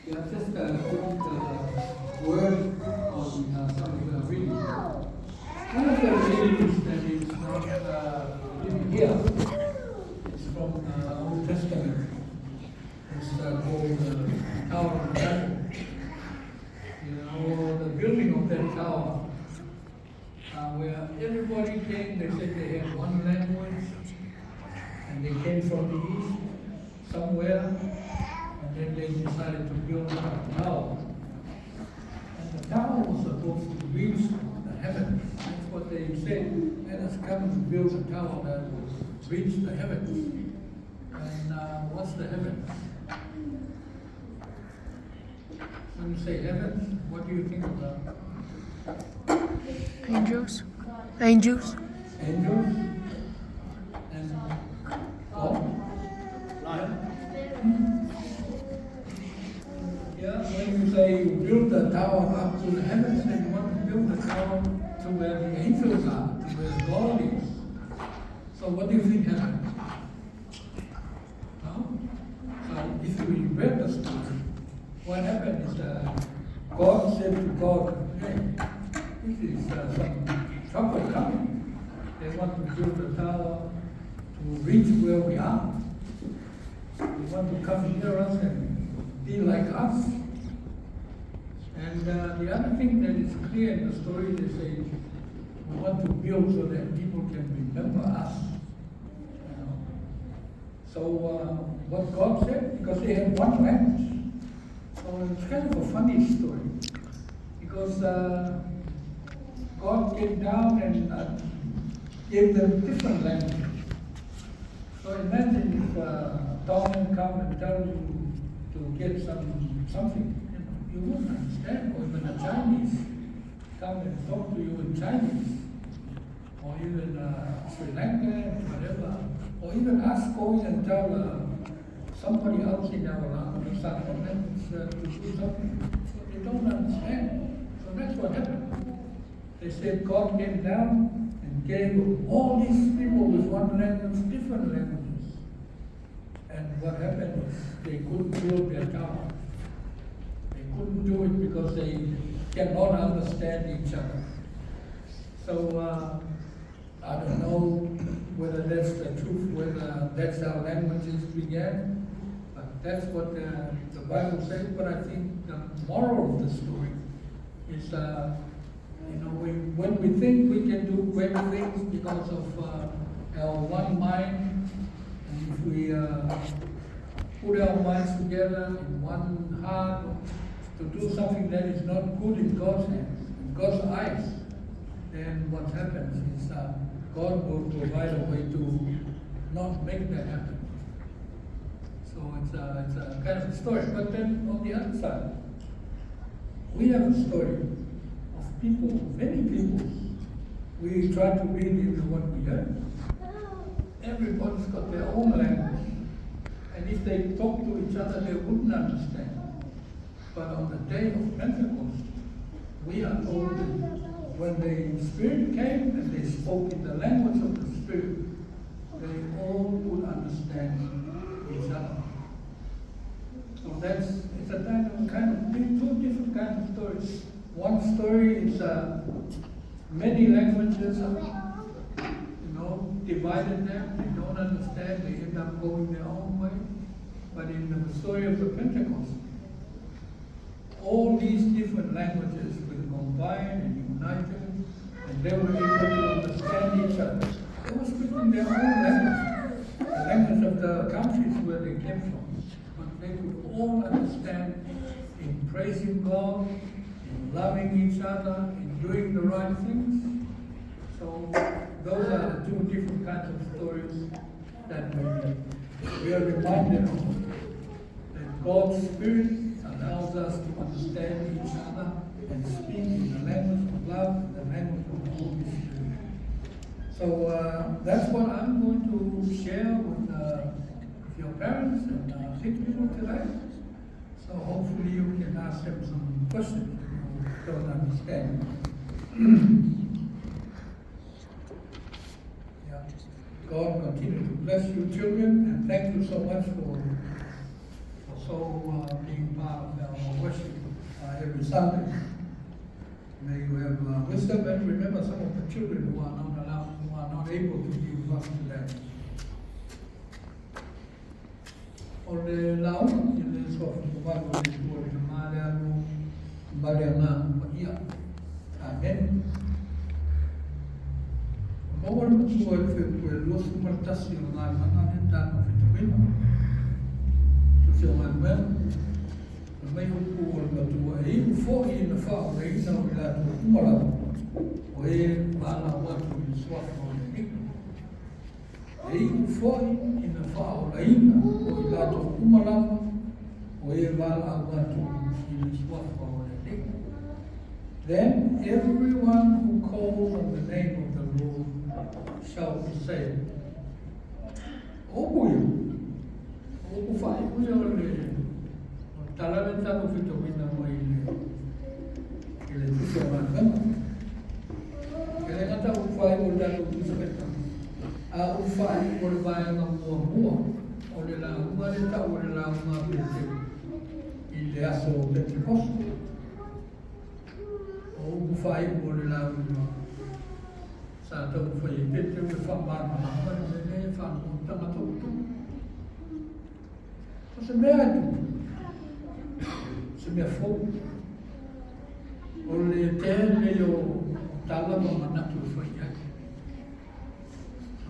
Yeah, just a quick word on some of the reading. One of the readings that is not really here is from the Old Testament. It's called the Tower of Babel. You know, the building of that tower, where everybody came, they said they had one language, and they came from the east somewhere, and then they decided to build a tower. And the tower was supposed to reach the heavens. That's what they said. Let us come and build a tower that will reach the heavens. And what's the heavens? When you say heavens, what do you think about? Angels. Angels. Angels? And God? Yeah, when you say you build the tower up to the heavens, then you want to build the tower to where the angels are, to where God is. So what do you think happened? No? So if you read the story, what happened is God said to God, hey, this is some trouble coming. They want to build the tower to reach where we are. They want to come near us and be like us. And the other thing that is clear in the story, they say, we want to build so that people can remember us. You know? So what God said, because they had one language. So it's kind of a funny story, because God came down and gave them different languages. So imagine if Tom come and tell you to get something, you wouldn't understand. Or even a Chinese come and talk to you in Chinese, or even Sri Lankan, whatever, or even us going and tell somebody else in our language, to do something, so they don't understand. So that's what happened. They said God came down and gave all these people with one language, different languages. And what happened is they couldn't build their tower. They couldn't do it because they cannot understand each other. So I don't know whether that's the truth, whether that's how languages began, but that's what the Bible says. But I think the moral of the story is, when we think we can do great things because of our one mind, and if we put our minds together in one heart to do something that is not good in God's hands, in God's eyes, then what happens is God will provide a way to not make that happen. So it's a kind of a story. But then on the other side, we have a story of people, many people. We try to read into what we heard. Everybody's got their own language. And if they talk to each other, they wouldn't understand. But on the day of Pentecost, we are told that when the Spirit came and they spoke in the language of the Spirit, they all would understand each other. So it's a kind of two different kinds of stories. One story is many languages, divided them. They don't understand. They end up going their own way. But in the story of the Pentecost, all these different languages were combined and united, and they were able to understand each other. They were speaking their own language, the language of the countries where they came from. But they could all understand in praising God, in loving each other, in doing the right things. So those are the two different kinds of stories that we are reminded of. That God's Spirit allows us to understand each other and speak in the language of love and the language of the Holy Spirit. So that's what I'm going to share with your parents and big people today. So hopefully you can ask them some questions if you don't understand. Yeah. God continue to bless you children, and thank you so much for so being part of our Sunday. May you have wisdom and remember some of the children who are not allowed, who are not able to be with us today. O le lauga i le suafa mamalu o le Atua le Tama le Alu ma le Agaga Paia. Amene. Ua maua le matua i le Fepuere 21 o galuega lea tatou fetauina. Tusi o galuega, fai mai upu o le matua e iu foi ina faaolaina o i latou uma lava o e valaau atu i le suafa o le Alii. E iu foi ina faaolaina o i latou uma lava o e valaau atu i le suafa o le Alii. Then everyone who calls on the name of the Lord shall be saved. O upu ia, o upu faaiu ia o le o le tala lea tatou fetauina mai i le tusi o galuega. E le gata upu faaiu o le tatou tusi faitau, a upu faaiu o le vaega muamua o le lauga lea tau o le lauga a Peteru i le aso o Petekosta. O upu faaiu o le lauga sa taumafai ai Peteru e faamalamalama le mea lea e faalogo tagata ua tupu. O se mea e tupu, se mea fou. O le tele o tala ma manatu e fai ai.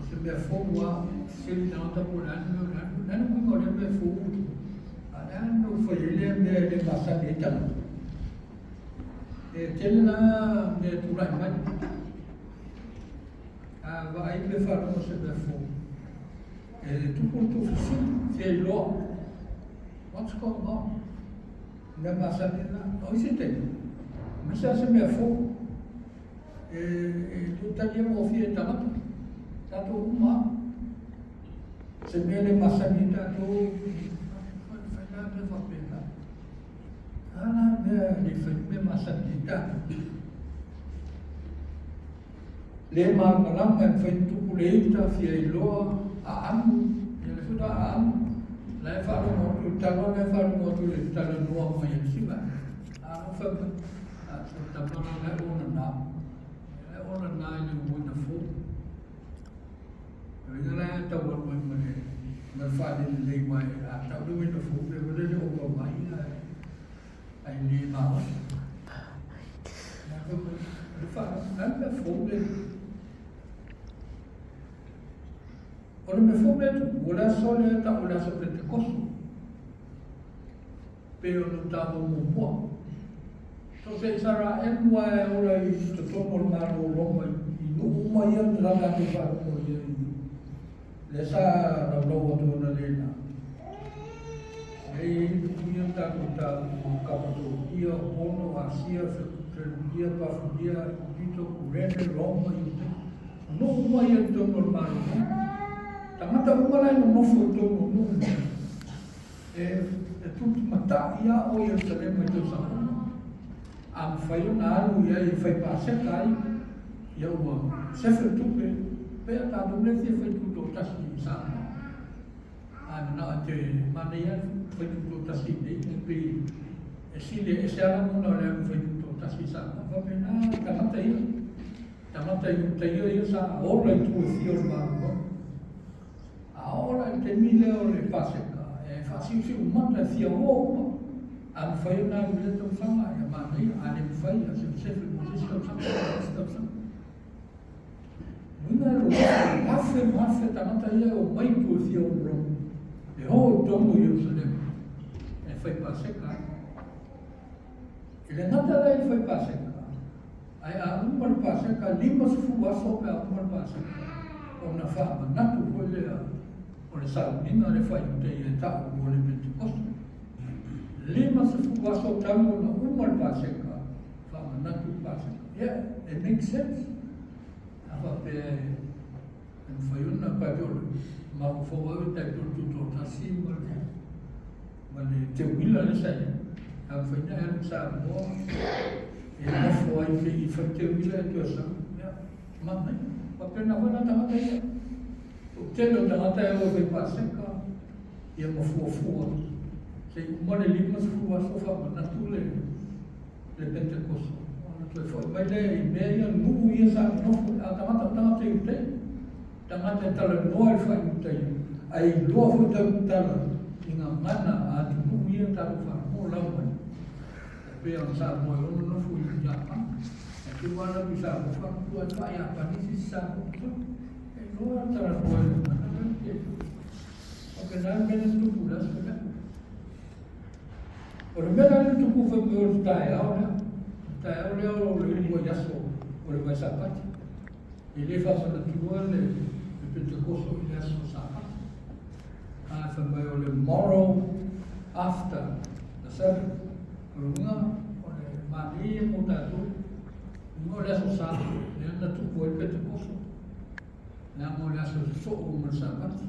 O se mea fou lava, sili tagata po o le a le mea o le a le mea. O le a le uiga o lea mea fou ua tupu? A o le a le mea ua fai ai lea mea e le masani ai tagata? E tele la mea e tulai mai. A vaai pe faalogo se mea fou. E tupu le tuufesili, fia iloa. What's going on? Mea masani na. O isi taimi, aemaise lava se mea fou. E le talia gofie e tagata. Tatou uma lava. Se mea le masani ai tatou, fai la mea faapena. A la mea le fai mea masani ai tatou. Le malamalama e mafai ona tupu le ita, fia iloa, aano, ia le foi aano. La e faalogo atu i tala, la e faalogo atu i le talanoa mai a le isi vaega. A no fai mai, a se tama la la e ona na. La e ona na i le uina fou. Ina la e tau alu ai ma le ma le faalelelei mai a tau le uina fou le wale le o mai ai le malosi. O le mea fou lea e tupu, o le aso lea e tau o le aso Petekoso, pei ona taua muamua. So se Isaraelu lava e ola i totonu o le Malo o Roma i nuu uma ia na latou faalogo i ai, lea sa laulau atu analeila. E i ai nuu ia na tatou taua o Kapatokia, o Pono, Asia, Felukia, Pafulia, Ekipito, Kurene, Roma, Iutea. O nuu uma ia i totonu o le Malo o Roma. Tagata uma la e nonofo i totonu o nuu nei, e tutumatai lava o Ierusalema i tausaga uma. A mafai ona alu i ai e fai Paseka ai, ia ua sefe le tupe, pei a tatou lea e fia fai tutoatasi i Samoa. A e manao e te manaia lava le fai tutoatasi i inei, ae pei e sili e ese lava lagona o le alu fai tutoatasi i Samoa. E faapena tagata ia, tagata Iutaia ia sa ola i tua e fia o le Malo. A oo la i le taimi lea o le Paseka, e faasiusiu mata e fia o uma. A mafai ona alu i lea tausaga, ia manaia. A le mafai, ia sefe mo se isi tausaga, mo se isi tausaga. Uiga e loloto, afe ma afe tagata ia e omai i tua e fia o Roma, e o i totonu o Ierusalema e fai Paseka ai. E le gata la i le fai Paseka, ae a uma le Paseka, 50 aso pe a uma le Paseka, ona faamanatu foi lea o le sauniga le faaiutaia e tau mo le Pentekosta. 50 aso talu ona uma le Paseka, faamanatu le Paseka. Yeah, it makes sense. A faapea e mafai ona tai pei o le mafaufau au e tai pei o le tutoatasi ma le ma le teuila lea sa i ai. A mafai ona e alu i Samoa e nofo ai se i fai teuila e toe sau. Ia, manaia. Faapena foi la tagata ia. O le tele o tagata e o e fai Paseka, ia ma fuafua se i uma le 50 aso faamanatu le. Le Petekoso, ona toe foi mai lea i mea ia, nuu ia sa nonofo, a o tagata o tagata Iutaia, tagata e talanoa i le faa-Iutaia, ae iloa foi tautala i gagana a atunuu ia tatou faalogo o lau mai. E pei ona Samoa e ono nofo i Iapani, ae te i ua alu atu i Samoa faapitoa e faa-Iapani se isi Samoa i totonu. E iloa talanoa i le gagana lea te faapena le mea lea na tupu i le aso lea. O le mea la lea na tupu fai mai o le taeao lea, le taeao lea o le uluai aso o le vaesapati. E le faamanatua le Petekoso i le aso Sapati. A fai mai o le morrow after the Sabbath. O le uiga o le manaia ia mo tatou, uiga o le aso Sa, lea na tupu ai le Petekoso, leaga o le aso sosoo ma le Sapati.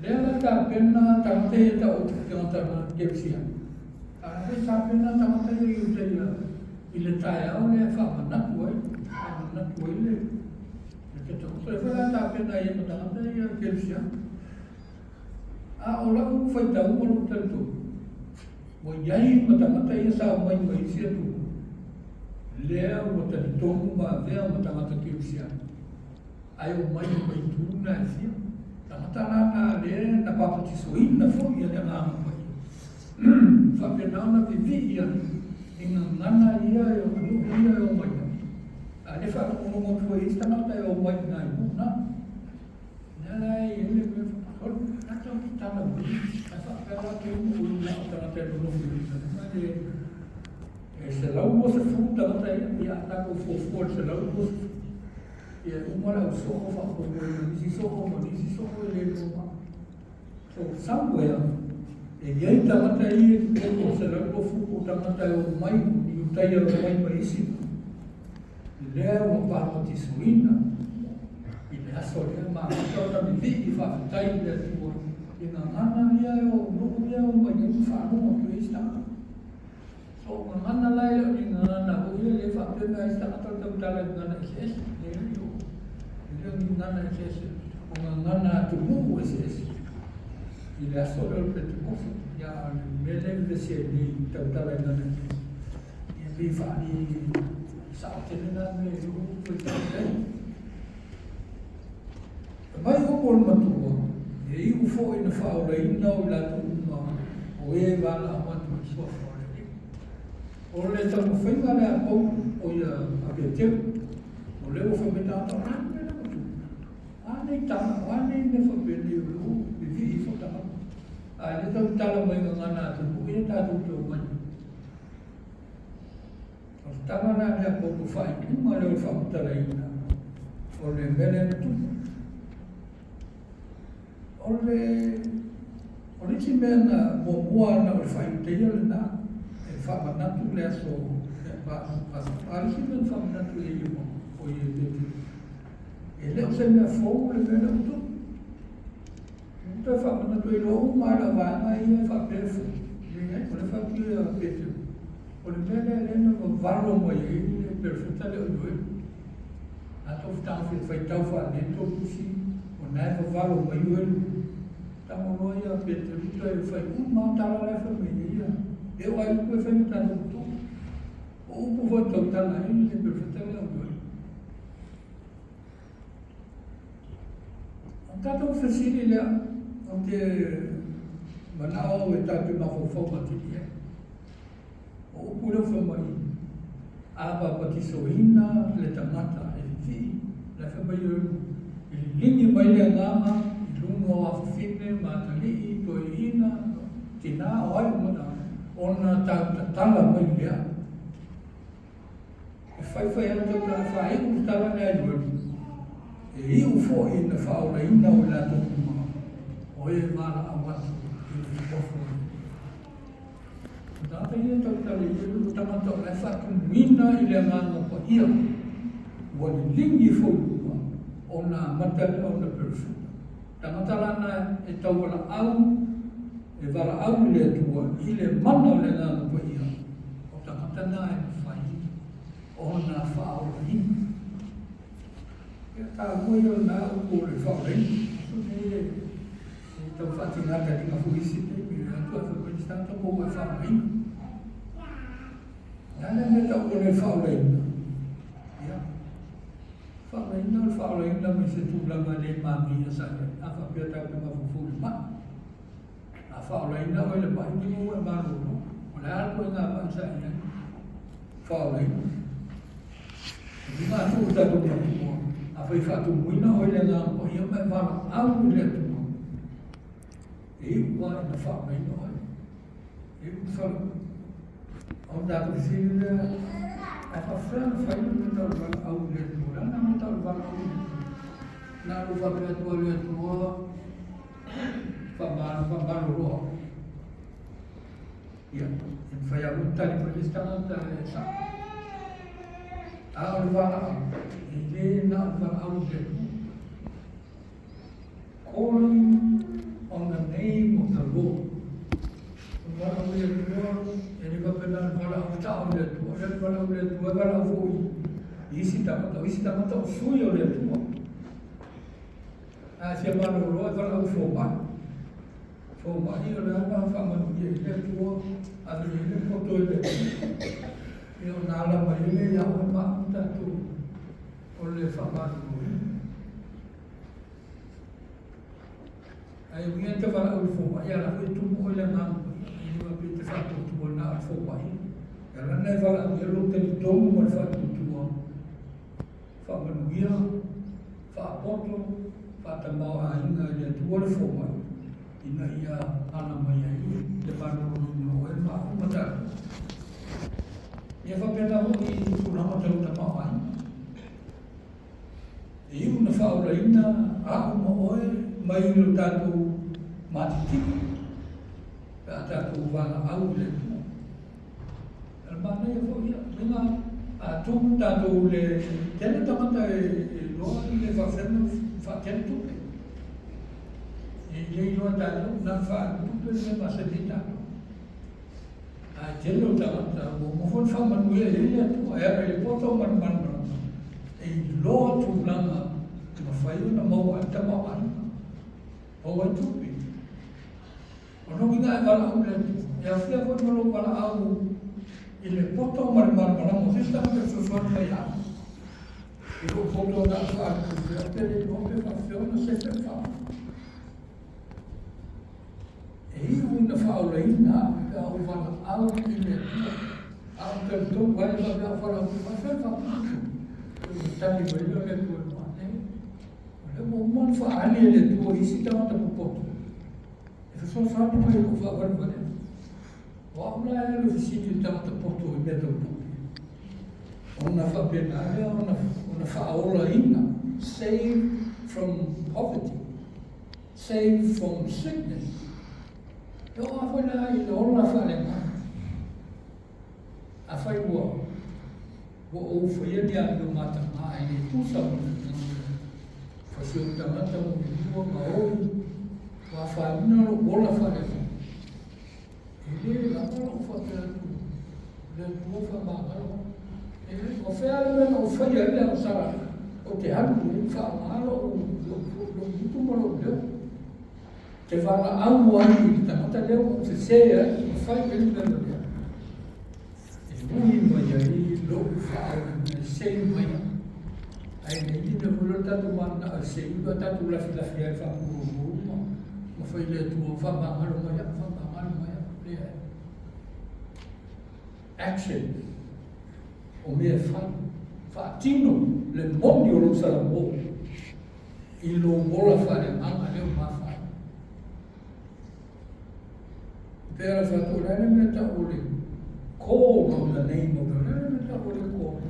Lea la tapena tagata ia tau o tagata kerisiano. A la foi tapena tagata ia i uta ia i le taeao lea e faamanatu ai, faamanatu ai le le Petekoso. Lea foi la tapena ai ma tagata ia kerisiano. A o lau faitau ma lou talitonu, ua i ai ma tagata ia sa omai mai isi atunuu, lea ua talitonu ma avea ma tagata kerisiano. Ae omai ma itu na e fia. Tagata la na lea na papatisoina foi e le Agaga Paia. Faapena ona vivii ai i gagana ia e o nuu ia e omai ai. A le faalogologo atu foi i isi tagata e omai i nai nuu na. Lea la e i ai le mea faapasolo. La tatou tatala mai. Ae faapea la te umu ulu na o tagata e nonofo i Ierusalema le e 120 tagata ia, ia a tatou fuafua i le 120. Ia e uma le au soo faaopoopo ai ma nisi soo ma nisi soo e le iloa mai. So somewhere e i ai tagata ia i totonu o 120 po o tagata e omai i Iutaia e omai ma isi lea ua papatisoina i le aso lea ma amata ona vivii faafetai i le Atua i gagana ia e o nuu ia e omai ai ma faalogo atu ai isi tagata. So o gagana la e le o ni gagana foi ia lea faapea mai ai isi tagata o le tautala i gagana eseese. Leai, e le o ni gagana eseese, o gagana atunuu eseese. I le aso lea o le Petekoso, ia a o le mea lea e vevesi ai nei i tautala i gagana eseese. Ia pei faali sao tele la mea i lou faitau i ai. E mai upu o le matua, e iu foi na faaolaina o i latou uma o e valaau atu i le suafa o le Alii. O le taumafaiga lea a Paulo, o ia a Peteru, o lea ua fai mai tagata, o le a le mea lea ua tupu? O a nei tala, o a nei mea faapenei o lea ua vivii ifo tagata? A e le tautala mai gagana atunuu ia tatou te omai ai. O le tala la lea a Paulo, faaiuga lea o le faamatalaina o le mea lea na tupu. O le o le isi mea na muamua na o le faaiutaia lena e faamanatu le aso a le isi mea na faamanatu e Ioane o ia Petero e le o se mea fou le mea lea ua tupu. Ua toe faamanatu e iloa uma lava le vaega ia e faapea e fou. Leai, o lea e fai atu ia Petero o le mea lea lea na vavalo mai ai le perofeta lea o Ioeli. A tou fetagofi e faitau faalelei le tou tusi, o lena e vavalo mai Ioeli. Tago loa ia Peteru toe fai uma lava tala la e fai mai ai ia. E oo lava i upu e fai ma tatou matua. O upu foi e tautala ai le perofeta lea o Ioeli. O tatou fesili lea, ou te manao au e tatou te mafaufau atili i ai. O upu lea ua fai mai, a papatisoina le tagata e vivii, la e fai mai e liligi mai le agaga i luga o afafine ma atalii, toeaiina, tinā, o ai uma tagata, ona tautatala mai lea. E faifai atu tau tala faaiu le tala lea a Ioeli, e iu foi na faaolaina o i latou uma o e valaau atu i le suafa o le Alii. O tagata ia e tautala i ai o tagata o la e faatumuina i le Agaga Paia ua liligi foi i luga ona amata lea ona perofeta. Tagata la na e taualaau, e valaau i le Atua i le mana o le Agaga Paia, o tagata na e mafai ona faaolaina. Ia taua ia o lena upu o le faaolaina. So nei e tau faatigata liga foi isi taimi, e atu ae fai mai le tagata po ua e faaolaina. Le a le mea e tau o le faaolaina? Ia, faaolaina o le faaolaina mai se tulaga e le manaia sa i ai. A faapea tatou te mafaufau i le mai. A faaolaina oe i le mai, lima ua e malolo. O le a le ituaiga mai sa i ai? Faaolaina. E uiga atu o tatou matua, afai e faatumuina oe i le Agaga Paia ma e valaau i le Atua, e iu lava ina faaolaina oe. E iu masalo. O le tatou fesili lea, ae faapefea ona fai le mea tau o le valaau i le Atua? O le a le mea tau o le valaau i le Atua? Na ona ou faapea atu lava, le Atua, faamalolo au. Ia, e mafai lava foi ona tali mai le isi tagata e sao. A o le valaau, e le na o le valaau i le Atua. Calling on the name of the Lord. O le valaau i le Atua, e le faapea na o le valaau sao i le Atua. O le valaau i le Atua, e valaau foi i isi tagata. O isi tagata o sui o le Atua. A e fia malolo, e valaau i fomai. Fomai o le a na faamanuia i le Atua, ave i ai le poto i le Atua. Ia ona ala mai ai lea ia oe ma au tatou o le faamaloloina. Ae ui e te valaau i le fomai, a o la foi e tumu oe i le Agaga Paia, e le faapea e te faatuatua na o le fomai. E ala ona e valaaulia lou talitonu ma le faatuatua, faamanuia, faapoto, faatamaoaiga i le Atua le fomai, ina ia ala mai ai le maloloina o oe ma au ma tatou. Ia faapena foi i tulaga tau tamaoaiga. E iu na faaolaina au ma oe mai lo tatou matitimu pe a tatou valaau i le Atua. O le manaia foi ia, uiga a tumu tatou le tele tagata e iloa le faafefea ona faatele tupe. E le iloa e tatou, na ona faaalu tupe le mea masani ai tatou. Ae tele o tagata ua uma foi ona faamanuia i ai le Atua e ala i le poto ma le malamalama e iloa tulaga e mafai ona maua ai le tamaoaiga, maua ai tupe. O lona uiga e valaau i le Atua, e aofia foi ma lou valaau i le poto ma le malamalama o se isi tagata e fesoasoani mai ia au. I lou poto na o faalupe pe le iloa pe faapefea ona sefe le faaoga. E iu ina faaolaina au pe a ou valaau i le Atua. A ou talitonu ai le faapea a ou valaau atu, faapefea ona faaputu? Ona tali mai lea o le Atua i luga, e, o lea ua uma ona faaali e le Atua i isi tagata popoto e fesoasoani mai i lou faavalevalea. O au la e alu e fesili i le tagata poto i mea tau tupe. Ona faapena lea ona faaolaina, save from poverty. Save from sickness. E oo lava foi la i le ola faaleagaga. Afai ua ua ou faia ni amio mataga e le tusa ma le finagalo o le Atua, fa si ou tagata mulimua ma oi, ua afaina lou ola faaleagaga. E le lava lou faapea atu, o le Atua faamagalo au. E le, o fea le mea na ou faia ai le agasala ou te alu i ai ma faaaoga lou, lou, lou gutu ma lou leo. Te valaau ai i le tagata lea ua ou sese ai ma fai i ai le mea lea. E ui mai ai lou faaolaina e seu mai au. Ae le i mea foi lea o le tatou mananao e seu, a tatou lafilafi ai faapululu ma, ma fai le Atua faamagalo mai au, faamagalo mai au. Leai. Action. O mea e fai. Faatino le moni o lou salamo i lou ola faaleagaga lea ua mafaia. Pei ona fai atu, o le a le mea e tau o le call on the name of the Lord? O le a le mea e tau o le call?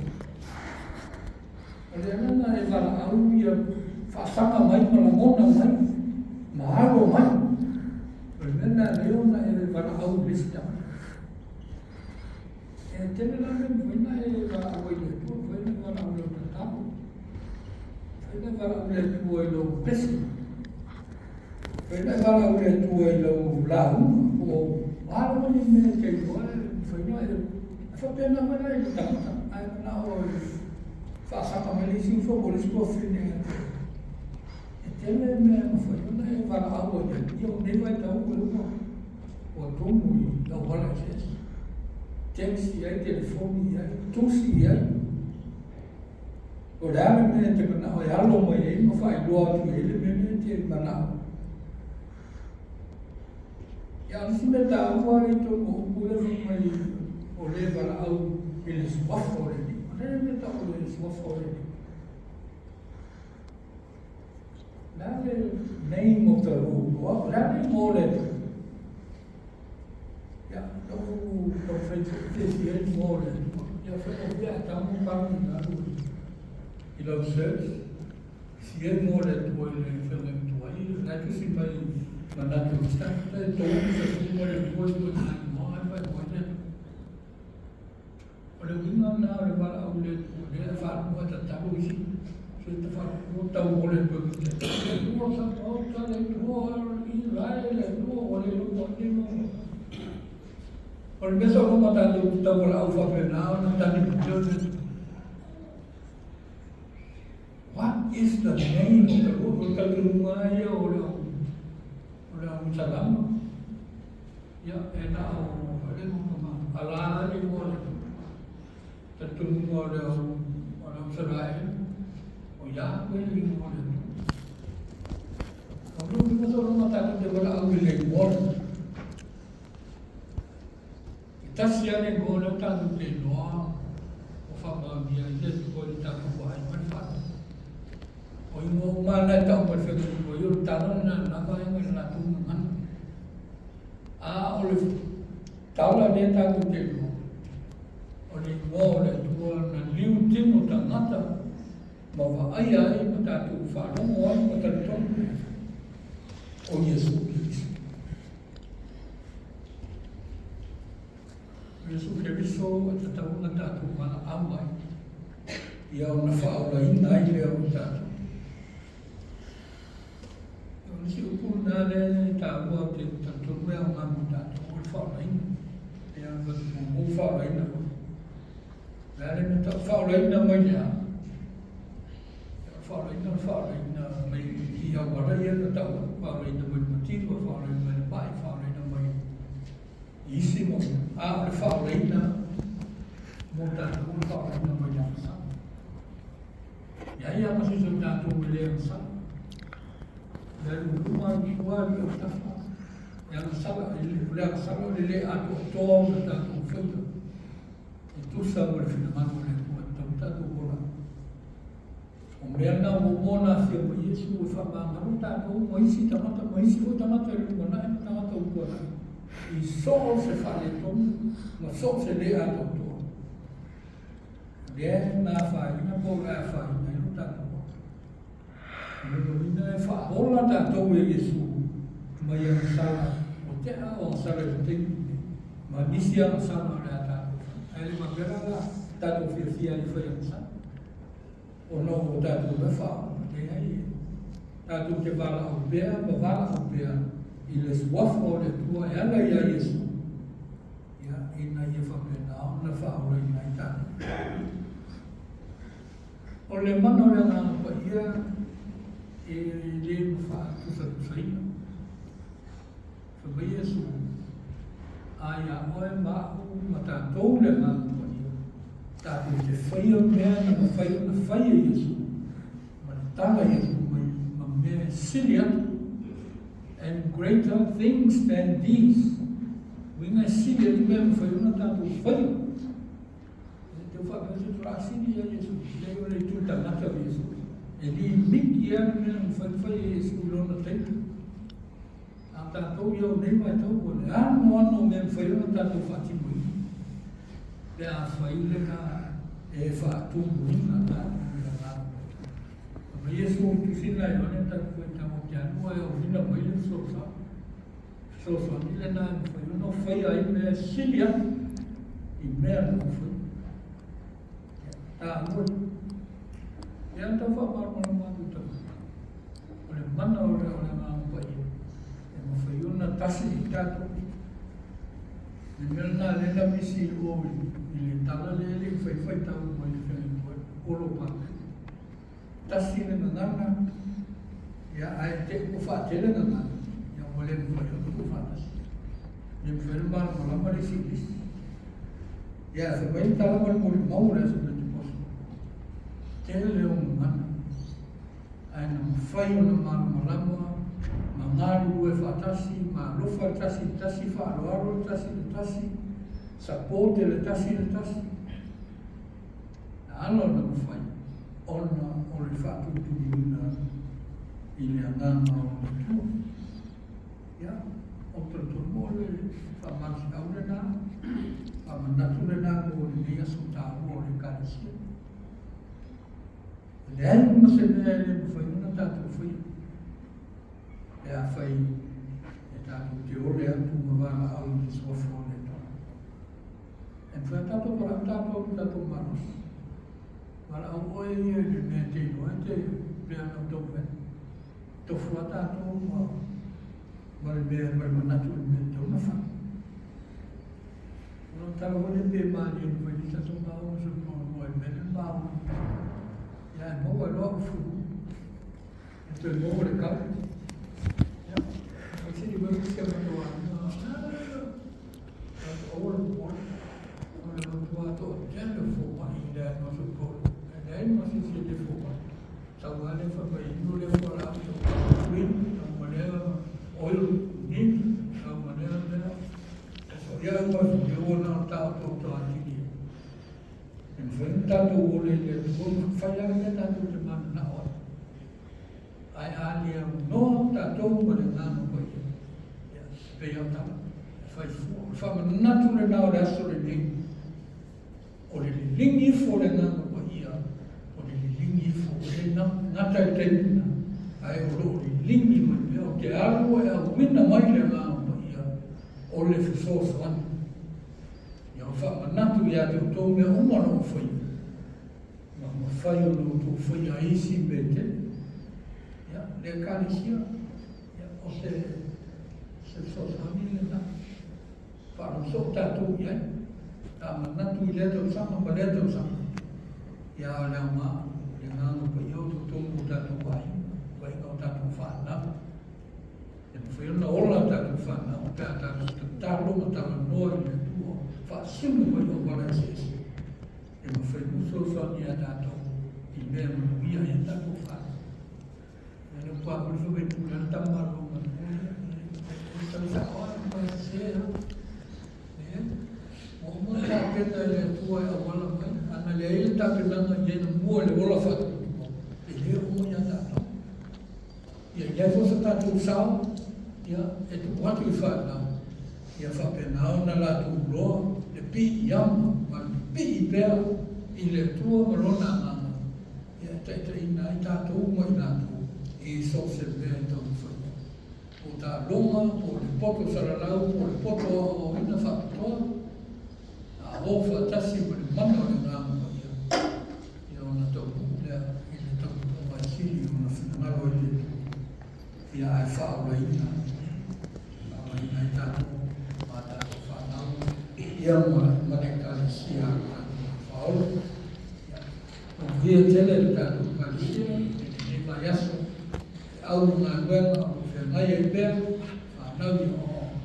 O le agaga e valaau ia faasaga mai ma lagona mai ma alo mai. O le mea lena e ona e valaau i le isi tagata. E tele la mea mafai ona e valaau ai i le Atua, mafai ona e valaau i lau tatalo, mafai ona e valaau i le Atua i lou pese, mafai ona e valaau i le Atua i lau lauga, po o a lava ni mea e te iloa e mafai ona e, e faapena foi la i le tagata, a e manao e faasaga mai le isi uso po o le isi tuafafine ia te oe, e tele mea e mafai ona e valaau ai i ai. Ia o lenei vaitau ua tumu i auala eseese. Text i ai, telefoni i ai, tusi i ai. O le a le mea e te manao e alo mai ai ma faailoa atu i ai le mea lea e te manao. Ia, o le isi mea taua lea i totonu o upu lea fai mai o le valaau i le suafa o le Alii. O le a le mea e tau o le suafa o le Alii? O le a le name of the Lord? O le a le igoa o le Atua? Ia, lou taumafai foi fiafia ai igoa o le Atua. Ia, faigofie a tago palu i lalo i lau search, fia igoa o le Atua i le feagaiga tuai, o la e tusi mai manatu o le tagata e tolu fetuga le Atua i ituaiga igoa ae faaigoa ai le Atua. O le uiga lena o le valaau i le Atua, lea e faalogo e tatalo isi, se ta faalogo tau o le Atua i te le Atua sa maota le Atua Israel le Atua ua le iloa ai mo. O le mea sologa tatou te tau valaau faapena ona tali mai o le Atua. What is the name of the Lord? O le talitonuga lava ia o le au o le au salama. Ia, e na o le ala le igoa o le talitonuga o le au o le au Isaraelu, o Iahweh le igoa o le Atua. O le uiga sologa tatou te valaau i le igoa o le Atua. E tasi lava le igoa lea tatou te iloa ua faamaonia ai le Atua i le tatou vaai ma le faalogo. O igoa uma lava na e tau mai le feagaiga o le tala lena i lena vaega i le latou gagana. A o le tala lea tatou te iloa, o le igoa o le Atua na liu tino tagata ma vaaia ai ma tatou faalogo ai ma talitonu ai, o Iesu Keriso. O Iesu Keriso e tatau ona tatou valaau ai, ia ona faaolaina ai lea o tatou. O le isi upu lena lea e taua ou te talitonu e aoga mo tatou, o le faaolaina. Ia, muamua faaolaina. O le a le mea tau faaolaina mai le a? O le faaolaina, o le faaolaina mai i auala ia na tau atu, faaolaina mai le matino, faaolaina mai le mai, faaolaina mai i isi mau mea. A o le faaolaina mo tatou, o le faaolaina mai le agasala. Leai lava ma se isi o tatou e le agasala. E alu i luma, alu i tua, alu i autafa. E agasala, o le agasala o le le atoatoa o na tatou faiva. E tusa ma le finagalo o le Atua e tatau ona tatou ola. O mea na ua uma ona afio mai Iesu e faamagalo tatou ma isi tagata, ma isi foi tagata i le lumanai ma tagata ua tuanai, i so o se faaletonu ma so o se le atoatoa. Lea na afaina po o le afaina ai lo tatou ola. O lona uiga e faaola tatou e Iesu mai agasala ua tea o agasala i le taimi lenei ma nisi agasala o le a tatou fai. Ae le faapea la la tatou fiafia ai e fai agasala ona ua tatou iloa e faaola. Leai, tatou te valaau pea ma valaau pea i le suafa o le Atua e ala iā Iesu. Ia, ina ia faapena ona faaolaina ai tatou. O le mana o le Agaga Paia e le fatusatusaina. Fai mai Iesu, A ia oe ma au ma tatou le Agaga Paia, tatou te faia mea na mafai ona fai e Iesu, ma le tala Iesu mai ma mea e sili atu. And greater things than these. Uiga e sili atu mea e mafai ona tatou faia. E tau faapea se tulaga sili ia Iesu. Leai o le itu tagata o Iesu. E limiti lava le mea na mafai ona fai e Iesu i lona taimi. A tatou i au nei vaitau ua le anoano o mea e mafai ona tatou faatinoina. Pe afai lena e faatumuina tatou i le agaga. Fai mai Iesu i tusi na Ioane tatou faitau ou te alu ae auina mai le fesoasoani. Fesoasoani lena e mafai ona faia ai mea e sili atu i mea na ou faia. Taua. Ia tau faamalamalama atu i tagata. O le mana o le Agaga Paia e mafai ona tasi i tatou. Le mea lena lea na misi i o i le tala lea e le i fai faitau mai le feagaiga olo pale. Tasi le gagana, ia, ae te i ua faatele gagana, ia, ua le mafai ona tuufaatasi. Le mafai ona malamalama le isi i le isi. Ia, fai mai le tala ma le molimau o le aso Penetekoso, tele o gagana, ae na mafai ona malamalama ma galulue faatasi, ma alofa le tasi i le tasi, faaaloalo le tasi i le tasi, support le tasi i le tasi. Na ala ona mafai ona o le faatulutuluina i le agaga o le Atua. Ia, ou te talitonu o le faamalosiau lena, faamanatu lena mo lenei aso taua o le Ekalesia. E leai ma se mea e le mafai ona tatou faia pe afai e tatou te ole atu ma valaau i le suafa o le Atua. E mafai ona tatou valaau tatou i le tatou malosi. Valaau oe ia i le mea e te iloa e te pe ana ou taumafai atu. Tofu lava tatou ma ma le mea ma le manatu i le mea e tatau ona fai. O lou tala foi lea pe malie na fai nei tatou maua ma soifua lua i le mea lea na maua. Ia ae maua loa au fulu. E toe maua le kau. Ia, faisili mai si a matou aiga. Aua le popole. O le matua toatele o fomai i le aiga soifua. E leai ma se isi e le fomai. Sau lava lea fai mai inu lea fualaau green, sau ma lea oil green, sau ma lea mea. Ia ua ia ua na o taoto to atili. E mafai ona tatou ole i le Atua ma fai lava le mea tatou te mananao ai. Ae a le aunoa tatou ma le Agaga Paia, ia, e pei lava o tala, e fai fua. O le faamanatu lena o le aso lenei, o le liligi ifo o le Agaga Paia, o le liligi ifo, e le gata i le taimi lena, ae o lo o liligi mai pea, ou te alu e auina mai le Agaga Paia o le fesoasoani. Ia o faamanatu ia te outou mea uma na ou faia, ma mafai ona outou faia ai isi mea e tele. Ia, le Ekalesia, ia, o se, se fesoasoani lena. Faalogo soo tatou i ai. A manatu i lea tausaga ma lea tausaga, ia a o le aoga, le agaga paia o totonu o tatou aiga, vaaiga o tatou fanau. E mafai ona ola a tatou fanau pe a tatou tatalo ma talanoa i le Atua, faasino mai auala eseese e mafai ona fesoasoani ia tatou i mea e manuia ai a tatou fanau. Ia le upu a muli fai mai pule le tama lo ma le o le tau sao a ma se ha. E ua uma ona tapena e le Atua e auala mai, ana leai le tapenaga i ai na mua i le ola faatuatua, e le oo mai ia tatou. Ia i ai foi so tatou sao, ia, e tuu atu i fanau, ia faapena ona latou iloa le piiama ma le pipii pea i le Atua ma Lona Agaga, ia e taitaiina ai tatou ma i latou i so o se mea e taumafai ai. Po o taaloga, po o le poto salalau, po o le poto aoaoina faapitoa, a o faatasi ma le mana o le Agaga Paia, ia ona taunuu lea i le taunuuga e sili ona finagalo ai le Atua, ia ae faaolaina, faaolaina ai tatou ma a tatou fanau, ia ma le Ekalesia a lo tatou Faaola. Ia, manuia tele le tatou Ekalesia i lenei vaiaso, e au i galuega o lo o feagai ai pea, fanau i aoaoga.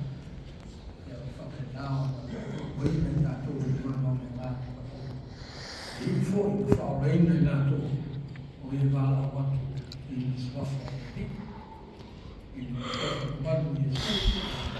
Ia ua faapena ona aumaina i tatou i luma o le Agaga Paia. E iu foi ua faaolaina i latou o e valaau atu i le suafa o le Alii, i le suafa mamalu o Iesu.